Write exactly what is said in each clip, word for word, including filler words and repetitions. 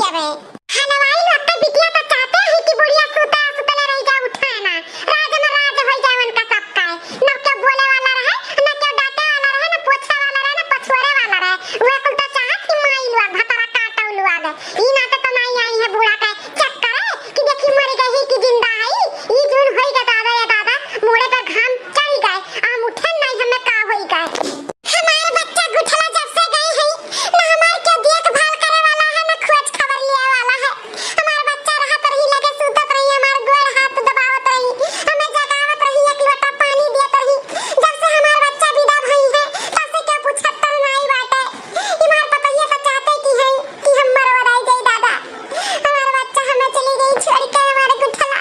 तबे हलवाई लोग के बिटिया तो चाहते हैं कि बुढ़िया सुता सुतले रह जाए, उठे ना, राज में राज हो जाए उनका सबका। न केहू बोले वाला रहे, न केहू डांटे वाला रहे, न पोछे वाला रहे, न पछुआरे वाला रहे। वे कुल तो चाहत कि माई लोग, भतारा काटउ लोग। ई नाते तो नाहीं आई है बूढ़ा के चेक करे कि देखी मर गई कि जिंदा है। ई जून होई गए दादा, ये दादा, मूड़े पे घाम चढ़ी गए, हम उठे नहीं, हमें का होई गए। हमार बच्चा गुठला जब से गए हैं, न हमार केहू देखभाल करे वाला है, न खोज खबर लिए वाला है। हमार बच्चा रहत रही, लगे सूतत रही, हमार गोड़ हाथ दबावत रही, हमें जगावत रही, एक लोटा पानी देत रही। जब से हमार बच्चा विदा भई है, तब से केहू पूछत तो नाई बाटे। हमार पतोहिया तो चाहते कि है कि हम मरवा रह जाई दादा। हमार बच्चा हमें चली गई छोड़ के, हमार गुठला।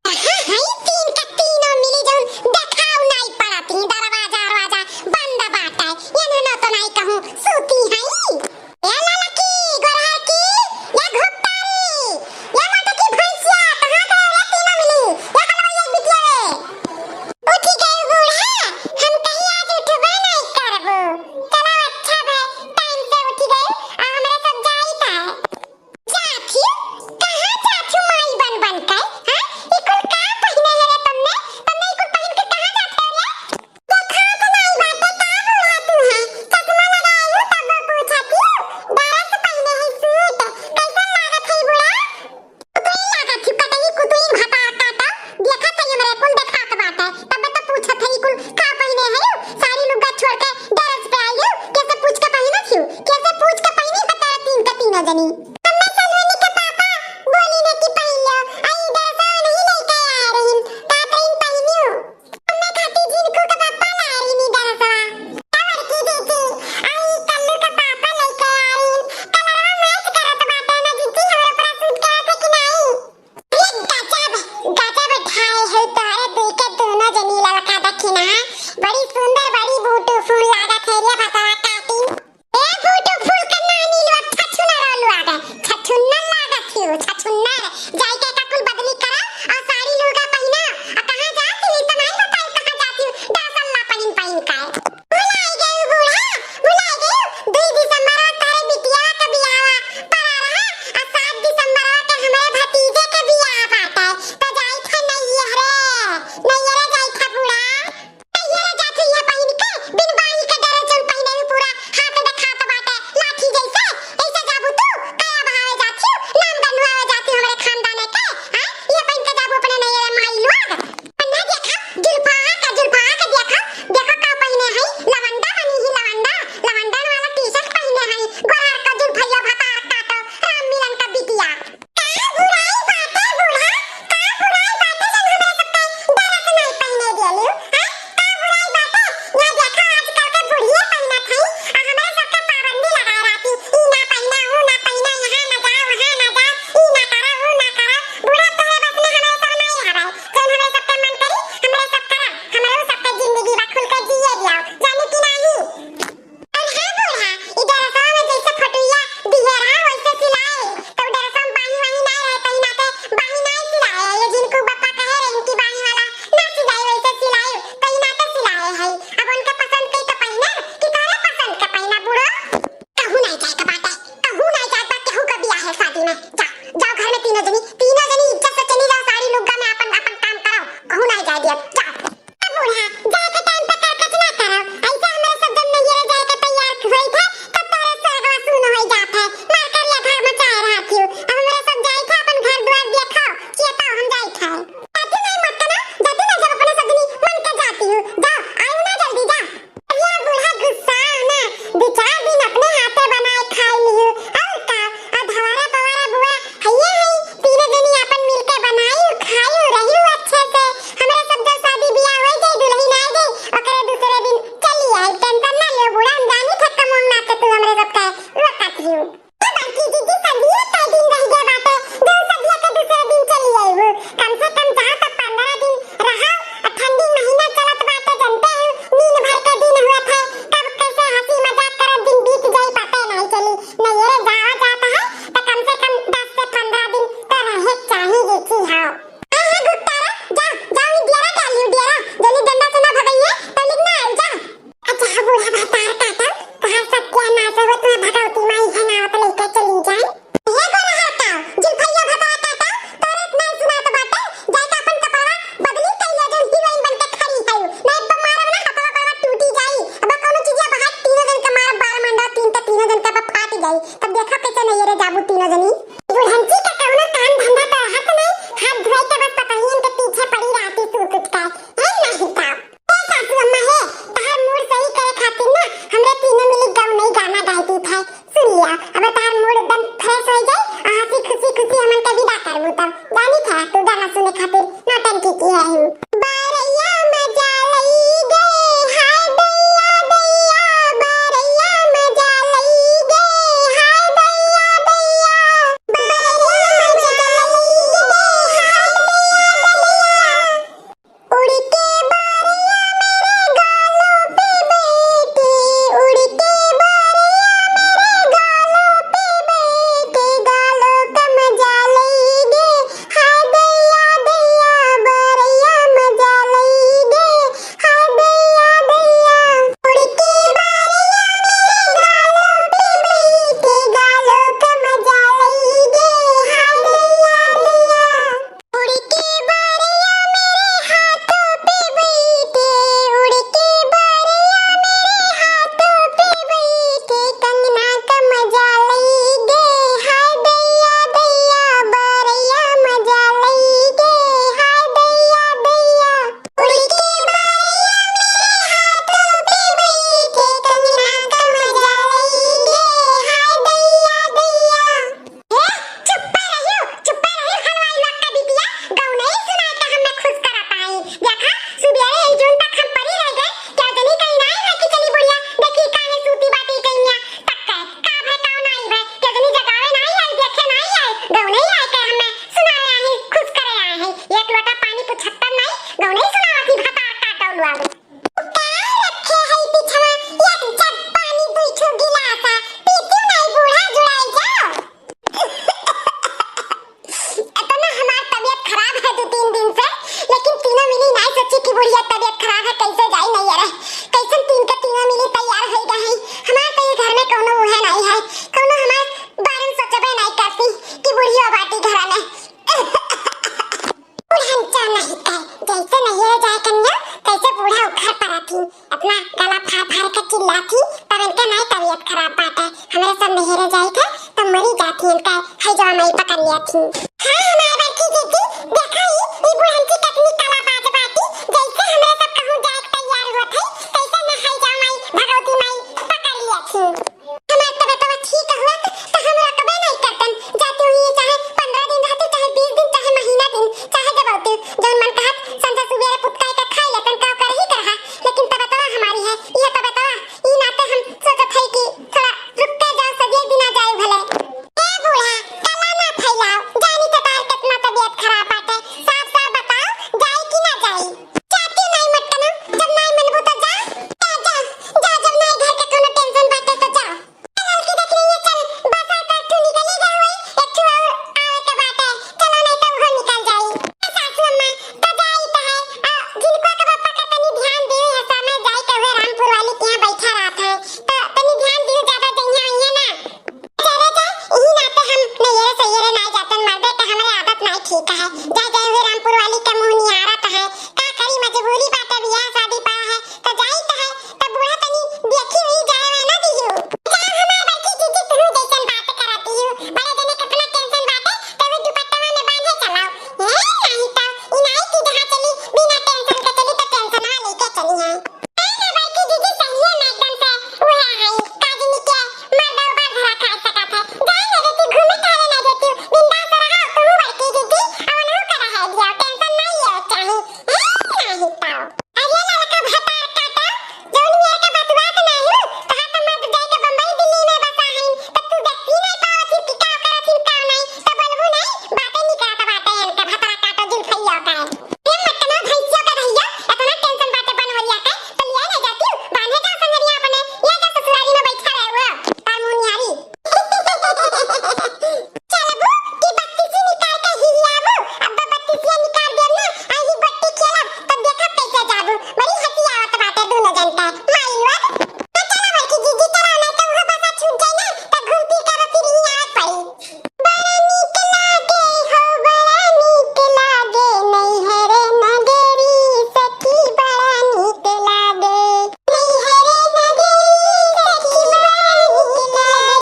कहाँ है तीन का तीनों मिली जौन देखाउ नाई पड़त ही, दरवाजा, दरवाजा बंद बाटे, एन्हनो तो नाई कहूँ सूती हई। ए ललकी, गोरहर की, ए घुपटारी, ए मोटकी भैंसिया, कहाँ गए रे तीनों मिली? ए हलवाई एक बिटिया रे। उठी गई बूढ़ा, हम कहीं आज उठबे नहीं करबो। चलो अच्छा भाई, टाइम से उठी गई, आ हमरे सब जाई का। जाथियो, कहाँ जाथियो माई बन बन के? हाँ? ई कुल का पहिने है रे तुमने? तुमने ई कुल पहिन के कहाँ जात हो रे? देखात नाई बाटे का बूढ़ा तू है? चश्मा लगाए हो तब पूछत हो। ड्रेस पहिने है सूट। कैसन लागत है बूढ़ा? कुतुई लागत हो, कटही कुतुई भतार काटा। देखत है हमरे कुल देखात बाटे। तब तो पूछत है ई कुल का पहिने है? साड़ी लुग्गा छोड़ के ड्रेस पे आई हो। कैसे पूछ के पहिनत हो? कैसे पूछ के पहिनी भतार तीन के तीनों जनी? हम्मे सलोनी के पापा बोली ने कि पहन लो, आ ई ड्रेसवा नहीं लेके आ रहीन, कहत रहीन पहनियो। हम्मे खाती जिनको के पापा ला रहीन ई ड्रेसवा। और की दीदी, आ ई कल्लू के पापा लेके आ रहीन, कलरवा मैच करत बाटे ना दीदी, हमरे ऊपर सूट करत है कि नहीं? अरे गजब, गजब ठाए है तोहरे दुई के दोनों जनी लड़का देखी ना, बड़ी सुंदर, बड़ी ब्यूटीफुल लागत है रे भतवा काटी। ए ब्यूटीफुल के नानी लोग छछुनर लोग, छछुनर लागत हियो, छछुनर। जाई के का कुल बदली करा और साड़ी लुगा पहिना। आ कहाँ जात ही तो नहीं बताई कहाँ जात ही, दरअसल ला पहिन पहिन का। भुलाई गई बूढ़ा, भुलाई गई। दुई दिसंबर तारे बिटिया के बियाह पड़ा रहा, आ सात दिसंबर के हमारे भतीजे के बियाह बाटे, तो जाई थे नैहरे, नैहरे जाई थे बूढ़ा। नैहरे जात ही पहिन के, बिन बाही के डरे जौन पहिने हू पूरा हाथ देखात बाटे, लाठी जैसे, ऐसे जाबू तू, कया बहावे जात ही, नाम गंधवावे जात ही हमरे खानदाने के, हैं? ये पहिन के जाबू अपने नैहरे माई लोग। अन्ना देखा, जुल्फा का, जुल्फा का देखा, देखा का पहिने है, लवंडा बनी ही लवंडा, लवंडन वाला टी-शर्ट पहिने है, गोरहर का जुल्फैया भतार काटो, राम मिलन का बिटिया। का बुराई बाटे बूढ़ा, का बुराई बाटे जब हमरा सबके ड्रेस नहीं पहिने देलियो, हैं? का बुराई बाटे? यहाँ देखा आजकल के बुढ़िए पहिनत हई, आ हमरा सबके पाबंदी लगाए रहती, ई ना पहिना, ऊ ना पहिना, यहाँ ना जा, वहाँ ना जा, ई ना करा, ऊ ना करा। बूढ़ा तोहरे बस में हमरा सब नहीं हवे, जौन हमरा सबके मन करी, हमरा सब करा, हमरा ऊ सबके जिंदगी बा, खुल के जिए दिया, जानी कि नहीं? अरे हाँ बूढ़ा, ई ड्रेसवा में जैसे फोटुइया दिहे रहा वैसे सिलाए, तो ड्रेसवा में बाही वाही नाय रहे, तई नाते बाही नाय सिलाए। ये जिनको बप्पा कहे रहे इनकी बाही वाला ना सिलाए, वैसे सिलाए, तई नाते सिलाए है। अब उनके पसंद के तो पहिना कि तोहरे पसंद के पहिना बूढ़ो। कहूँ नाय जाए के बाटे, कहूँ नाय जाए बा, केहू के बियाह है शादी में। जा, जाओ घर में तीनों जनी, तीनों जनी इज्जत से चली जाओ, साड़ी लुग्गा में अपन, अपन काम करो, कहूँ नाय जाए दिया, जाओ। ए बूढ़ा, जाए के टाइम पे करकच ना करो। ऐसे हमरे सब जब नैहरे जाए के तैयार होई थे, तब तोरे सरगवा सुन होई जात है। मार करिया घर में चाहे रहती हूँ। अब हमरे सब जाए थे, अपन घर द्वार देखो, चेता हम जाए थे। जाती नहीं मत करना, जाती ना जब अपने सब जनी मन के जाती हूँ। जाओ, आयो ना जल्दी, जा। या बूढ़ा गुस्सा ना, दो चार दिन अपने हाथे बनाए खाए लियो। और का, आ धवारा पवारा बुआ हइये है, तीनों जनी अपन मिलके बनाई, खाई, रही अच्छे से। हमरे सब जब शादी बियाह हो जाए, दुल्हन आ जाए, ओकरे दूसरे दिन चली आई, टेंशन ना लियो बूढ़ा, हम जानी थे कमोम ना के तू हमरे सब का वक्त हियो। ए बड़की जीजी, सदिये कै दिन रह गए बाटे, जो सदिये के दूसरे दिन चली आई हो। कम से कम जाओ तो पन्द्रह दिन रहो, आ ठंडी महीना चलत बाटे, जनते हो, नीन भर के दिन हुआ था, कब कैसे हंसी मजाक करत दिन बीत जाई, पता नहीं चली। नैहरे जावा जात है, तो कम से कम दस से पन्द्रह दिन तो रहे के चाही, जीजी, हाँ। हाँ, हाँ, गुप्तारा, जा, जा, ई डेरा डालियो, डेरा, जल्दी डंडा से ना भगइए, तो लिख ना आइल, जा। अच्छा, बूढ़ा भतार काटा, तोहार सत्यानाश हो, तुम्हें भगवती माई है ना, तो लेके चली जाए। हे अब तीनों जनी बुढ़ंची का कौनो काम धंधा तो रहत नहीं, हाथ धोए के बस पतोहियन के पीछे पड़ी रहती सूत उठ कर। ए नहीं का? ए सासू अम्मा हे, तहार मूड सही करे खातिर ना हमरे तीनों मिली गौनई गाना गाई दी थे। सुन लिया, अब तहार मूड एकदम फ्रेश हो जाए और हंसी खुशी खुशी हमन के विदा करबू तब। जानी था तू गाना सुने खातिर नौटंकी की है ही। बारैया मजा लई गे, हाय दैया दैया, बारैया मजा लई गे, हाय दैया दैया, बारैया मजा लई गे, हाय दैया दैया। उड़ के बारैया मेरे गालों पे बैठे, उड़ के बारैया मेरे गालों पे बैठे, गालों का मजा लई गे, हाय दैया दैया, बारैया मजा लई गे, हाय दैया दैया। उड़ के बारैया मेरे गालों पे बैठे, गालों का मजा लई गे, हाय दैया दैया। उड़ के बारैया मेरे हाथों पे बैठे, उड़ के बारैया मेरे हाथों पे बैठे, कंगना का मजा लई गे, हाय दैया दैया, बारैया मजा लई गे, हाय दैया दैया। उड़ के बारैया मेरे हाथों पे बैठे, कंगना का मजा लई गे, हाय दैया दैया। ए, चुप्पे रहियो, चुप्पे रहियो, हलवाई लोग का बिटिया, गौनई सुनाए के हमें खुश करत आई। देखा, सुबेरे ही जून तक हम परी रह गए, क्या जनी कहीं नाई है कि चली बुढ़िया, देखी काहे सूती बाटी कइनिया, तक के, का भय का नाई भय, क्या जनी जगावे नाई आई, देखे नाई आई, गौनई आए के हमें सुनाए आई, खुश करे आए हैं। एक लोटा पानी पुछत्तर नाई, गौनई सुनावत ही भतार काटौलू आवे। का रखे है पीछवा, एक जग पानी दुई ठो गिलासा, पीती नाई बूढ़ा जुड़ाई जाओ। इतना हमार तबीयत खराब है दो तीन दिन से, लेकिन तीनों मिली नाई सोची कि बुढ़िया तबीयत खराब है, कैसे जाई नहीं अरे, कैसन तीन के तीनों मिली तैयार हो गए हैं। हमार तो ये घर में कौनो उहे नहीं है, कौनो हमार बारे में सोचबे नहीं करती कि बुढ़िया बाटी घर में। बुढ़न का नहीं कहे, जैसे नैहरे जाए कन्या, तैसे बूढ़ा उखड़ पड़ा थी, अपना गला फाड़ फाड़ के चिल्ला थी, तब इनका नहीं तबीयत खराब बाटे। हमरे सब नैहरे जाए थे, तब मरी जाती इनका, है जो मई पकड़ लिया थी। हाँ, हमारे बड़की जीजी, देखा ही, ई बुढ़न